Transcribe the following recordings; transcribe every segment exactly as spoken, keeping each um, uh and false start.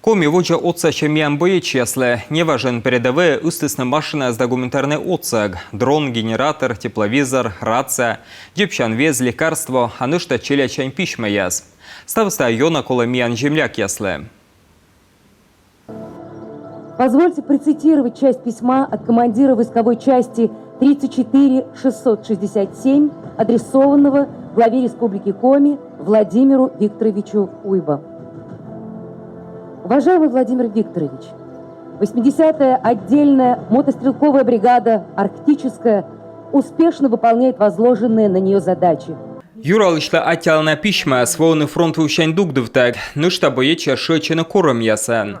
Коми водзӧ отсасьӧ миян боечьяслы. Неважӧн передӧвӧйӧ ыстісны машинаэс да гуманитарнӧй отсӧг: дрон, генератор, тепловизор, рация, дзебсян вез, лекарство, а нӧшта челядьсянь письмӧяс. Ставыс тайӧ ёна колӧ миян землякъяслы. Позвольте процитировать часть письма от командира войсковой части тридцать четыре шестьсот шестьдесят семь, адресованного главе Республики Коми Владимиру Викторовичу Уйба. Уважаемый Владимир Викторович, восьмидесятая отдельная мотострелковая бригада «Арктическая» успешно выполняет возложенные на нее задачи. Юралысьлы аттьӧалана письмӧяс, воӧны фронт вывсянь дугдывтӧг. Нӧшта боечьяс шыӧдчӧны корӧмъясӧн.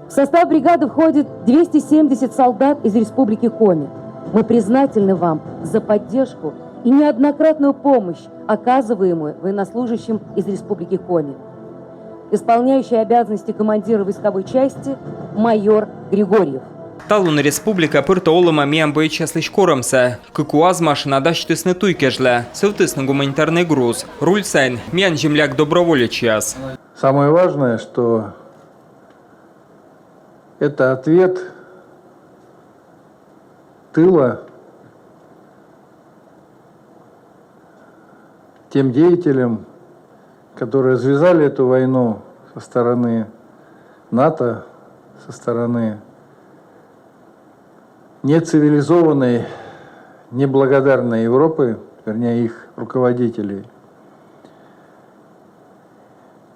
В состав бригады входит двести семьдесят солдат из Республики Коми. Мы признательны вам за поддержку и неоднократную помощь, оказываемую военнослужащим из Республики Коми. Исполняющий обязанности командира войсковой части майор Григорьев. Талун республика пӧртӧ олӧмӧ миян боечьяслысь корӧмсӧ. Кык УАЗ машина дасьтісны туй кежлӧ, сӧвтісны гуманитарнӧй груз. Руль сайын миян земляк-доброволечьяс. Самое важное, что это ответ тыла тем деятелям, которые развязали эту войну со стороны НАТО, со стороны нецивилизованной, неблагодарной Европы, вернее, их руководителей.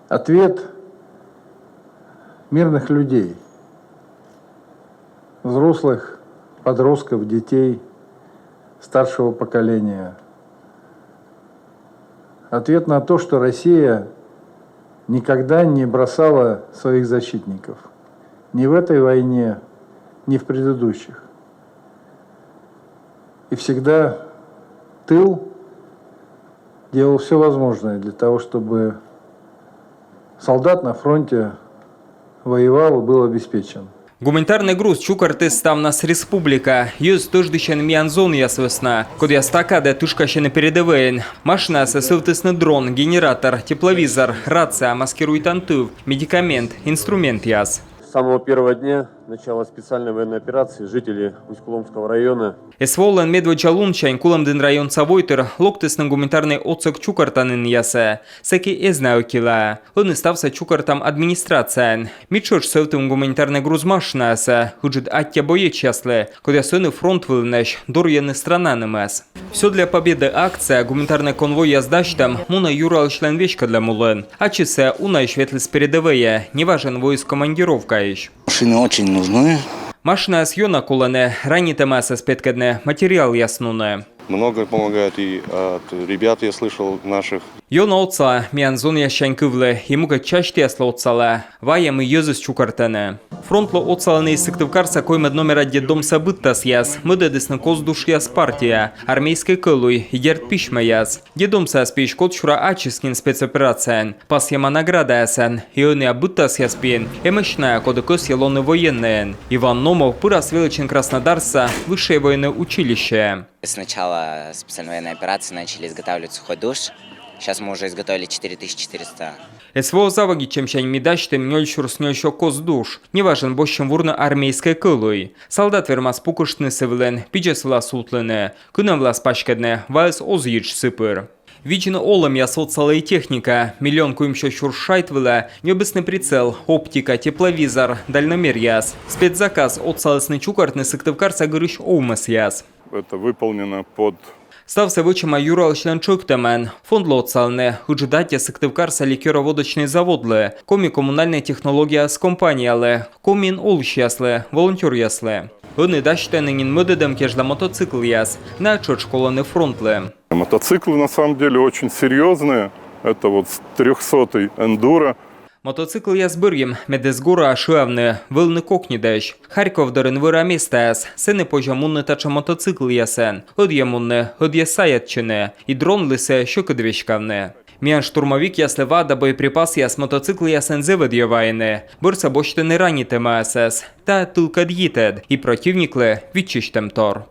Ответ мирных людей, взрослых, подростков, детей, старшего поколения. Ответ на то, что Россия никогда не бросала своих защитников. Ни в этой войне, ни в предыдущих. И всегда тыл делал все возможное для того, чтобы солдат на фронте воевал и был обеспечен. Гуманитарнӧй груз чукӧртіс ставнас республика. Йӧз тӧждысьӧны миян зонъяс вӧсна, кодъяс та кадӧ тышкасьӧны передӧвӧйын. Машинаясӧ сӧвтісны дрон, генератор, тепловизор, рация, маскируйтан тыв, медикамент, инструментъяс. С самого первого дня начала специальной военной операции жители Усть-Куломского района. Эсволӧн медводдза лунсянь Кулӧмдін районса войтыр локтісны гуманитарнӧй отсӧг чукӧртанінъясӧ. Сэки эз на ӧтилаӧ. Ӧні ставсӧ чукӧртам администрацияын. Ми тшӧтш сӧвтім гуманитарнӧй груз машинаясӧ. Ыджыд аттьӧ боечьяслы, кодъяс ӧні фронт вылынӧсь дорйӧны странанымӧс. «Всё для Победы» акция, гуманитарнӧй конвойяс дасьтӧм, мунӧ Юралысьлӧн веськӧдлӧм улын. Ачыс сійӧ унаысь ветліс передӧвӧйӧ, неважӧн воис командировкаысь. Машины очень нужны. Машинаяс ёна колӧны, ранитӧмъясӧс петкӧдны, материалъяс нуны. Много помогают и от ребят, я слышал, наших. Ёна отсалӧ, миян зонъяссянь кывлі, и мукӧд частьяслы отсалӧ. Вайӧ, мый йӧзыс чукӧртӧны. Фронтлы отсалӧны и Сыктывкарса коймӧд номера детдомса быдтасъяс. Мӧдӧдісны кос душъяс партия, армейскӧй кӧлуй и дерт письмӧяс. Детдомсаяс пиысь кодсюрӧ ачыс нин спецоперацияын, пасйӧма наградаясӧн. И ӧнія быдтасъяс пиын эмӧсь найӧ, коді кӧсйӧ лоны военнӧйӧн. Иван Номов пырас велӧдчыны Краснодарса высшее военное училищеӧ. С начала специальной военной операции начали изготавливать сухой душ. Сейчас мы уже изготовили четыре тысячи четыреста. Эсво заводитчӧмсянь ми дасьтім нёль сюрс нёль сё кос душ. Неважӧн босьтчӧм вурны армейскӧй кӧлуй. Салдат вермас пукыштны сы вылын, пидзӧс вылас сувтлыны, кынӧм вылас паськӧдны, ваыс оз йитш сы пыр. Видзны олӧмъяс отсалӧ и техника. Миллион куимсё сюрс шайт вылӧ ньӧбисны прицел, оптика, тепловизор, дальномеръяс. Спецзаказ отсалісны чукӧртны Сыктывкарса гырысь овмӧсъяс. Это выполнено под... Ставсӧ вӧчӧма Юралысьлӧн тшӧктӧмӧн. Фондлы отсалӧны: ыджыд аттьӧ Сыктывкарса ликёроводочнӧй заводлы, Коми коммунальнӧй технологияяс компаниялы, Комиын олысьяслы, волонтёръяслы. Ӧні дасьтӧны нин мӧдӧдӧм кежлӧ мотоциклъяс, найӧ тшӧтш колӧны фронтлы. Мотоциклы на самом деле очень серьёзные. Это вот трёхсотый эндуро. Мотоциклъяс бӧрйим, мед эз гораа шыавны, вӧліны кокньыдӧсь. Харьков дорын вӧра местаяс, сэні позьӧ мунны татшӧм мотоциклъясӧн. Ӧдйӧ мунны, ӧдйӧ сайӧдчыны. И дронлы сійӧ сьӧкыд веськавны. Миян штурмовикъяслы вада боеприпасъяс мотоциклъясӧн зэв ӧдйӧ вайӧны. Бӧрсӧ босьтӧны ранитӧмъясӧс. Тайӧ тылкӧд йитӧд и прӧтивниклы виччысьтӧмтор.